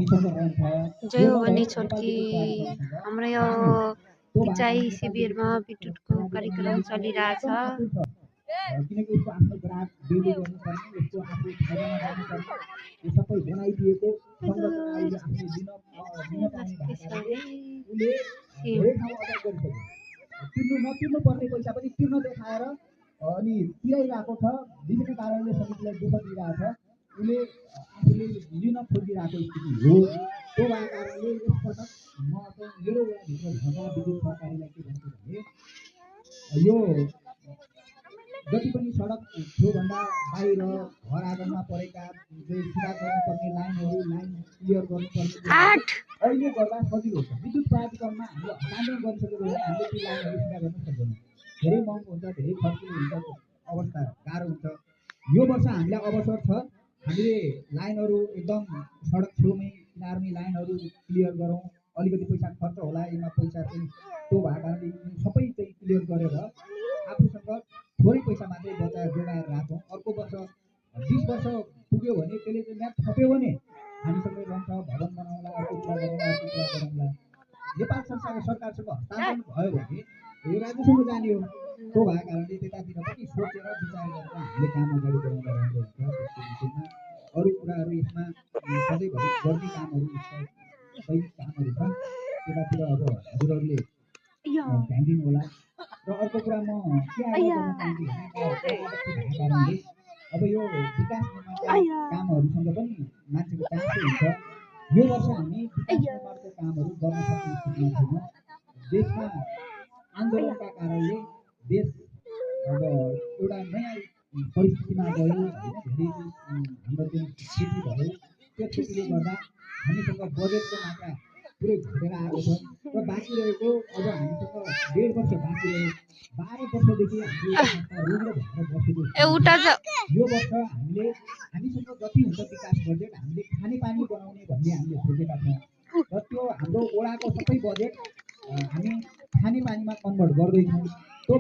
जय हो भन्ने छोटकी हाम्रो यो सिँचाइ शिविरमा विद्युतको कार्यक्रम चलिरहेछ। किनकि उसको आफ्नो ग्राफ बिल्डिङ गर्नुपर्ने, उसको आफ्नो फाइदामा जानुपर्ने, यो सबै बनाइदिएको संरचनाले आफूले लिन पाउने भएको कारणले उसले धेरै ठाउँ अगाडि गरिसक्यो। नतिर्नु पर्ने पैसा पनि तिर्न देखाएर अनि तिराइरहेको छ। विभिन्न कारणले समितिलाई दुःख दिइरहेछ। उसले आफूले लिन खोजिरहेको स्थिति हो। त्यो भएको कारणले यसपटक म मेरो वडाभित्र भएका विद्युत सहकारीलाई के भन्छु भने यो जति पनि सडक छेउभन्दा बाहिर घर आँगनमा परेका सिधा गर्नुपर्ने लाइन क्लियर गर्नुपर्ने अहिले गर्दा सजिलो हुन्छ। विद्युत प्राधिकरणमा हामीले हस्तान्तरण गरिसकेको भने हामीले ती लाइनहरू सिधा गर्न सक्दैनौँ। धेरै महँगो हुन्छ, धेरै खर्चिलो हुन्छ, अवस्था गाह्रो हुन्छ। यो वर्ष हामीलाई अवसर छ, हामीले लाइनहरू एकदम सडक छेउमै किनारमै लाइनहरू क्लियर गरौँ। अलिकति पैसा खर्च होला, यसमा पैसा चाहिँ त्यो भएको कारणले सबै चाहिँ क्लियर गरेर आफूसँग थोरै पैसा मात्रै जोगाएर राखौँ। अर्को वर्ष 20 वर्ष पुग्यो भने त्यसले चाहिँ म्याथ थप्यो भने हामीसँग रहन्छ, भवन बनाउँला, अर्को कुरा गरौँला। नेपाल सरकारसँग हस्तान्तरण भयो भने यो राज्यसँग जाने हो। त्यो भएको कारणले त्यतातिर पनि सोचेर विचार गरेर हामीले काम अगाडि बढाउँदा राम्रो हुन्छ। त्यसको विषयमा अरू कुराहरू यसमा सधैँभरि गर्ने कामहरू दैनिक कामहरू छन्, त्यतातिर अब हजुरहरूले ध्यान दिनु होला। र अर्को कुरा म के आग्रह गर्न चाहन्छु भने कारणले अब यो विकास निर्माणका कामहरूसँग पनि मान्छेको चासो हुन्छ। यो वर्ष हामी विकास निर्माणको कामहरू गर्न सक्ने स्थितिमा छैनौँ। देशमा आन्दोलनका कारणले देश अब एउटा नयाँ परिस्थितिमा गयो होइन। धेरै हाम्रो चाहिँ क्षति भयो। त्यो क्षतिले गर्दा हामीसँग बजेटको मात्रा पुरै घटेर आएको छ र बाँकी रहेको अब हामीसँग 1.5 वर्ष बाँकी रह्यो। 12 वर्षदेखि हामीले रुग्ण भएर बसेको छ। यो वर्ष हामीसँग जति हुन्छ विकास बजेट हामीले खानेपानी बनाउने भन्ने हामीले सोचेका छौँ र त्यो हाम्रो वडाको सबै बजेट हामी खानेपानीमा कन्भर्ट गर्दैछौँ। त्यो